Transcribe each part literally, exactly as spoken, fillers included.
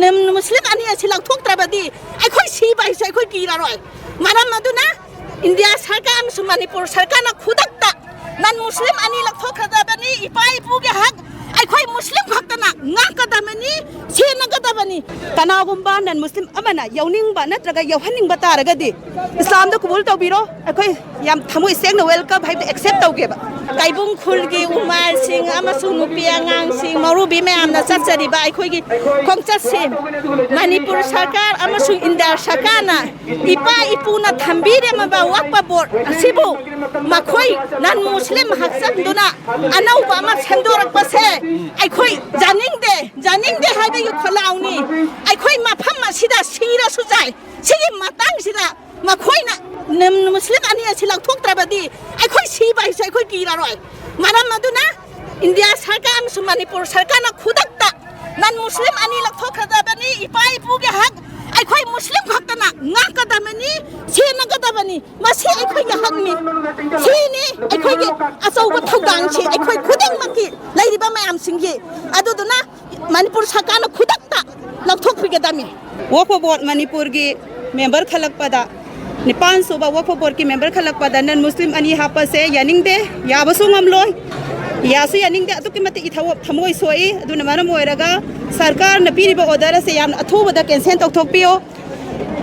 ꯅꯟ ꯃꯨꯁꯂꯤꯝ ꯑꯅꯤ ꯑꯁꯤ ꯂꯧꯊꯣꯛꯇ꯭ꯔꯕꯗꯤ ꯑꯩꯈꯣꯏ ꯁꯤꯕ ꯍꯥꯏꯁꯦ ꯑꯩꯈꯣꯏ ꯀꯤꯔꯔꯣꯏ꯫ ꯃꯔꯝ ꯑꯗꯨꯅ ꯏꯟꯗꯤꯌꯥ ꯁꯔꯀꯥꯔ ꯑꯃꯁꯨꯡ ꯃꯅꯤꯄꯨꯔ ꯁꯔꯀꯥꯔꯅ ꯈꯨꯗꯛꯇ ꯅꯟ ꯃꯨꯁꯂꯤꯝ ꯑꯅꯤ ꯂꯧꯊꯣꯛꯈ꯭ꯔꯗꯕꯅꯤ꯫ ꯏꯄꯥ ꯏꯄꯨꯒꯤ ꯍꯛ ꯑꯩꯈꯣꯏ ꯃꯨꯁꯂꯤꯝ ꯈꯛꯇꯅ ꯉꯥꯛꯀꯗꯕꯅꯤ, ꯁꯦꯟꯅꯒꯗꯕꯅꯤ꯫ ꯀꯅꯥꯒꯨꯝꯕ ꯅꯟ ꯃꯨꯁꯂꯤꯝ ꯑꯃꯅ ꯌꯧꯅꯤꯡꯕ ꯅꯠꯇ꯭ꯔꯒ ꯌꯧꯍꯟꯅꯤꯡꯕ ꯇꯥꯔꯒꯗꯤ ꯏꯁꯂꯥꯝꯗ ꯀꯕꯨꯜ ꯇꯧꯕꯤꯔꯣ꯫ ꯑꯩꯈꯣꯏ ꯌꯥꯝ ꯊꯃꯣꯏ ꯁꯦꯡꯅ ꯋꯦꯜꯀꯝ ꯍꯥꯏꯕꯗꯤ ꯑꯦꯛꯁꯦꯞ ꯇꯧꯒꯦꯕ꯫ ꯀꯥꯏꯕꯨꯡ ꯈꯨꯜꯒꯤ ꯎꯃꯥꯜꯁꯤꯡ ꯑꯃꯁꯨꯡ ꯅꯨꯄꯤ ꯑꯉꯥꯡꯁꯤꯡ, ꯃꯧꯔꯨꯕꯤ ꯃꯌꯥꯝꯅ ꯆꯠꯆꯔꯤꯕ ꯑꯩꯈꯣꯏꯒꯤ ꯈꯣꯡꯆꯠꯁꯤ ꯃꯅꯤꯄꯨꯔ ꯁꯔꯀꯥꯔ ꯑꯃꯁꯨꯡ ꯏꯟꯗꯤꯌꯥ ꯁꯔꯀꯥꯔꯅ ꯏꯄꯥ ꯏꯄꯨꯅ ꯊꯝꯕꯤꯔꯝꯃꯕ ꯋꯛꯐ ꯕꯣꯔꯗ ꯑꯁꯤꯕꯨ ꯃꯈꯣꯏ ꯅꯟ ꯃꯨꯁꯂꯤꯝ ꯍꯥꯞꯆꯤꯟꯗꯨꯅ ꯑꯅꯧꯕ ꯑꯃ ꯁꯦꯝꯗꯣꯔꯛꯄꯁꯦ ꯑꯩꯈꯣꯏ ꯌꯥꯅꯤꯡꯗꯦ꯫ ꯌꯥꯅꯤꯡꯗꯦ ꯍꯥꯏꯕꯒꯤ ꯈꯣꯜꯂꯥꯎꯅꯤ꯫ ꯑꯩꯈꯣꯏ ꯃꯐꯝ ꯑꯁꯤꯗ ꯁꯤꯔꯁꯨ ꯆꯥꯏ꯫ ꯁꯤꯒꯤ ꯃꯇꯥꯡꯁꯤꯗ ꯃꯈꯣꯏꯅ ꯅꯝ-, ꯃꯨꯁꯂꯤꯝ ꯑꯅꯤ ꯑꯁꯤ ꯂꯧꯊꯣꯛꯇ꯭ꯔꯕꯗꯤ ꯑꯩꯈꯣꯏ ꯁꯤꯕ ꯍꯥꯏꯁꯦ ꯑꯩꯈꯣꯏ ꯀꯤꯔꯔꯣꯏ꯫ ꯃꯔꯝ ꯑꯗꯨꯅ ꯏꯟꯗꯤꯌꯥ ꯁꯔꯀꯥꯔ ꯑꯃꯁꯨꯡ ꯃꯅꯤꯄꯨꯔ ꯁꯔꯀꯥꯔꯅ ꯈꯨꯗꯛꯇ ꯅꯟ ꯃꯨꯁꯂꯤꯝ ꯑꯅꯤ ꯂꯧꯊꯣꯛꯈ꯭ꯔꯗꯕꯅꯤ꯫ ꯏꯄꯥ ꯏꯄꯨꯒꯤ ꯍꯛ ꯑꯩꯈꯣꯏ ꯃꯨꯁꯂꯤꯝ ꯈꯛꯇꯅ ꯉꯥꯛꯀꯗꯕꯅꯤ, ꯁꯦꯟꯅꯒꯗꯕꯅꯤ꯫ ꯃꯁꯤ ꯑꯩꯈꯣꯏꯒꯤ ꯍꯛꯅꯤ꯫ ꯁꯤꯅꯤ ꯑꯩꯈꯣꯏꯒꯤ ꯑꯆꯧꯕ ꯊꯧꯗꯥꯡꯁꯤ ꯑꯩꯈꯣꯏ ꯈꯨꯗꯤꯡꯃꯛꯀꯤ ꯂꯩꯔꯤꯕ ꯃꯌꯥꯝꯁꯤꯡꯒꯤ꯫ ꯑꯗꯨꯗꯨꯅ ꯃꯅꯤꯄꯨꯔ ꯁꯔꯀꯥꯔꯅ ꯈꯨꯗꯛꯇ ꯂꯧꯊꯣꯛꯄꯤꯒꯗꯕꯅꯤ꯫ ꯋꯛꯐ ꯕꯣꯔꯗ ꯃꯅꯤꯄꯨꯔꯒꯤ ꯃꯦꯝꯕꯔ ꯈꯜꯂꯛꯄꯗ, ꯅꯤꯄꯥꯟ ꯁꯨꯕ ꯋꯛꯐ ꯕꯣꯔꯗꯀꯤ ꯃꯦꯝꯕꯔ ꯈꯜꯂꯛꯄꯗ ꯅꯟ ꯃꯨꯁꯂꯤꯝ ꯑꯅꯤ ꯍꯥꯞꯄꯁꯦ ꯌꯥꯅꯤꯡꯗꯦ, ꯌꯥꯕꯁꯨ ꯉꯝꯂꯣꯏ, ꯌꯥꯁꯨ ꯌꯥꯅꯤꯡꯗꯦ꯫ ꯑꯗꯨꯛꯀꯤ ꯃꯇꯤꯛ ꯏꯊꯧ ꯊꯃꯣꯏ ꯁꯣꯛꯏ꯫ ꯑꯗꯨꯅ ꯃꯔꯝ ꯑꯣꯏꯔꯒ ꯁꯔꯀꯥꯔꯅ ꯄꯤꯔꯤꯕ ꯑꯣꯔꯗꯔ ꯑꯁꯦ ꯌꯥꯝꯅ ꯑꯊꯨꯕꯗ ꯀꯦꯟꯁꯦꯜ ꯇꯧꯊꯣꯛꯄꯤꯌꯣ꯫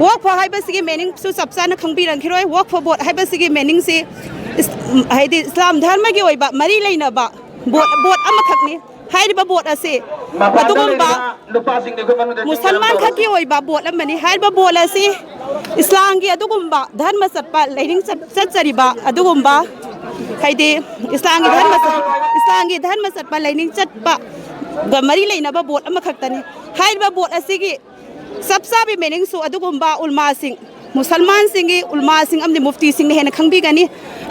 ꯋꯛꯐ ꯍꯥꯏꯕꯁꯤꯒꯤ ꯃꯤꯅꯤꯡꯁꯨ ꯆꯞ ꯆꯥꯅ ꯈꯪꯕꯤꯔꯝꯈꯤꯔꯣꯏ꯫ ꯋꯛꯐ ꯕꯣꯔꯗ ꯍꯥꯏꯕꯁꯤꯒꯤ ꯃꯤꯅꯤꯡꯁꯤ ꯏꯁ-, ꯍꯥꯏꯗꯤ ꯏꯁꯂꯥꯝ ꯙꯔꯃꯒꯤ ꯑꯣꯏꯕ ꯃꯔꯤ ꯂꯩꯅꯕ ꯕꯣꯔꯗ, ꯕꯣꯔꯗ ꯑꯃꯈꯛꯅꯤ꯫ ꯍꯥꯏꯔꯤꯕ ꯕꯣꯔꯗ ꯑꯁꯤ ꯑꯗꯨꯒꯨꯝꯕ ꯃꯨꯁꯜꯃꯥꯟ ꯈꯛꯀꯤ ꯑꯣꯏꯕ ꯕꯣꯔꯗ ꯑꯃꯅꯤ꯫ ꯍꯥꯏꯔꯤꯕ ꯕꯣꯔꯗ ꯑꯁꯤ ꯏꯁꯂꯥꯝꯒꯤ ꯑꯗꯨꯒꯨꯝꯕ ꯙꯔꯃ ꯆꯠꯄ, ꯂꯥꯏꯅꯤꯡ ꯆꯠ-, ꯆꯠꯆꯔꯤꯕ ꯑꯗꯨꯒꯨꯝꯕ, ꯍꯥꯏꯗꯤ ꯏꯁꯂꯥꯝꯒꯤ ꯙꯔꯃ ꯆꯠ-, ꯏꯁꯂꯥꯝꯒꯤ ꯙꯔꯃ ꯆꯠꯄ, ꯂꯥꯏꯅꯤꯡ ꯆꯠꯄꯒ ꯃꯔꯤ ꯂꯩꯅꯕ ꯕꯣꯔꯗ ꯑꯃꯈꯛꯇꯅꯤ꯫ ꯍꯥꯏꯔꯤꯕ ꯕꯣꯔꯗ ꯑꯁꯤꯒꯤ ꯆꯞ ꯆꯥꯕꯤ ꯃꯤꯅꯤꯡꯁꯨ ꯑꯗꯨꯒꯨꯝꯕ ꯎꯜꯃꯥꯁꯤꯡ, ꯃꯨꯁꯜꯃꯥꯟꯁꯤꯡꯒꯤ ꯎꯜꯃꯥꯁꯤꯡ ꯑꯃꯗꯤ ꯃꯨꯐꯇꯤꯁꯤꯡꯅ ꯍꯦꯟꯅ ꯈꯪꯕꯤꯒꯅꯤ꯫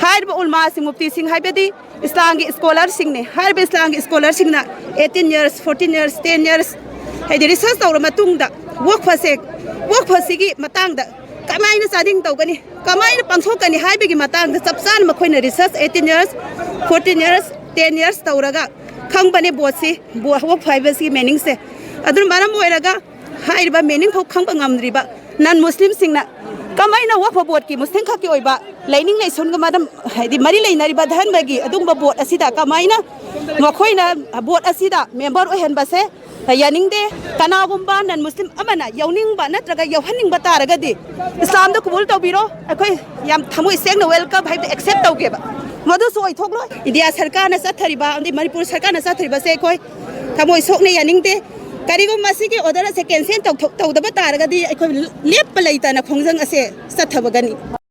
ꯍꯥꯏꯔꯤꯕ ꯎꯜꯃꯥꯁꯤꯡ, ꯃꯨꯐꯇꯤꯁꯤꯡ ꯍꯥꯏꯕꯗꯤ ꯏꯁꯂꯥꯝꯒꯤ ꯏꯁꯀꯣꯂꯔꯁꯤꯡꯅꯤ꯫ ꯍꯥꯏꯔꯤꯕ ꯏꯁꯂꯥꯝꯒꯤ ꯏꯁꯀꯣꯂꯔꯁꯤꯡꯅ eighteen years, fourteen years, ten years, ꯍꯥꯏꯗꯤ ꯔꯤꯁꯔꯁ ꯇꯧꯔꯕ ꯃꯇꯨꯡꯗ ꯋꯛꯐꯁꯦ, ꯋꯛꯐꯁꯤꯒꯤ ꯃꯇꯥꯡꯗ ꯀꯃꯥꯏꯅ ꯆꯥꯗꯤꯡ ꯇꯧꯒꯅꯤ, ꯀꯃꯥꯏꯅ ꯄꯥꯡꯊꯣꯛꯀꯅꯤ ꯍꯥꯏꯕꯒꯤ ꯃꯇꯥꯡꯗ ꯆꯞ ꯆꯥꯅ ꯃꯈꯣꯏꯅ ꯔꯤꯁꯔꯁ eighteen years, fourteen years, ten years ꯇꯧꯔꯒ ꯈꯪꯕꯅꯦ ꯕꯣꯔꯗꯁꯤ, ꯕꯣꯔꯗ, ꯋꯛꯐ ꯍꯥꯏꯕꯁꯤꯒꯤ ꯃꯤꯅꯤꯡꯁꯦ꯫ ꯑꯗꯨꯅ ꯃꯔꯝ ꯑꯣꯏꯔꯒ ꯍꯥꯏꯔꯤꯕ ꯃꯤꯅꯤꯡ ꯐꯥꯎ ꯈꯪꯕ ꯉꯝꯗ꯭ꯔꯤꯕ ꯅꯟ ꯃꯨꯁꯂꯤꯝꯁꯤꯡꯅ ꯀꯃꯥꯏꯅ ꯋꯛꯐ ꯕꯣꯔꯗꯀꯤ ꯃꯨꯁꯂꯤꯝ ꯈꯛꯀꯤ ꯑꯣꯏꯕ ꯂꯥꯏꯅꯤꯡ ꯂꯥꯏꯁꯣꯟꯒ ꯃꯔꯝ, ꯍꯥꯏꯗꯤ ꯃꯔꯤ ꯂꯩꯅꯔꯤꯕ ꯙꯔꯃꯒꯤ ꯑꯗꯨꯒꯨꯝꯕ ꯕꯣꯔꯗ ꯑꯁꯤꯗ ꯀꯃꯥꯏꯅ ꯃꯈꯣꯏꯅ ꯕꯣꯔꯗ ꯑꯁꯤꯗ ꯃꯦꯝꯕꯔ ꯑꯣꯏꯍꯟꯕꯁꯦ ꯌꯥꯅꯤꯡꯗꯦ꯫ ꯀꯅꯥꯒꯨꯝꯕ ꯅꯟ ꯃꯨꯁꯂꯤꯝ ꯑꯃꯅ ꯌꯥꯎꯅꯤꯡꯕ ꯅꯠꯇ꯭ꯔꯒ ꯌꯥꯎꯍꯟꯅꯤꯡꯕ ꯇꯥꯔꯒꯗꯤ ꯏꯁꯂꯥꯝꯗ ꯀꯕꯨꯜ ꯇꯧꯕꯤꯔꯣ, ꯑꯩꯈꯣꯏ ꯌꯥꯝ ꯊꯃꯣꯏ ꯁꯦꯡꯅ ꯋꯦꯜꯀꯝ ꯍꯥꯏꯕꯗꯤ ꯑꯦꯛꯁꯦꯞ ꯇꯧꯒꯦꯕ꯫ ꯃꯗꯨꯁꯨ ꯑꯣꯏꯊꯣꯛꯂꯣꯏ꯫ ꯏꯟꯗꯤꯌꯥ ꯁꯔꯀꯥꯔꯅ ꯆꯠꯊꯔꯤꯕ ꯑꯃꯗꯤ ꯃꯅꯤꯄꯨꯔ ꯁꯔꯀꯥꯔꯅ ꯆꯠꯊꯔꯤꯕꯁꯦ ꯑꯩꯈꯣꯏ ꯊꯃꯣꯏ ꯁꯣꯛꯅ ꯌꯥꯅꯤꯡꯗꯦ꯫ ꯀꯔꯤꯒꯨꯝꯕ ꯃꯁꯤꯒꯤ ꯑꯣꯔꯗꯔ ꯑꯁꯦ ꯀꯦꯟꯁꯦꯜ ꯇꯧꯊꯣꯛ-, ꯇꯧꯗꯕ ꯇꯥꯔꯒꯗꯤ ꯑꯩꯈꯣꯏ ꯂꯦꯞꯄ ꯂꯩꯇꯅ ꯈꯣꯡꯖꯪ ꯑꯁꯦ ꯆꯠꯊꯕꯒꯅꯤ꯫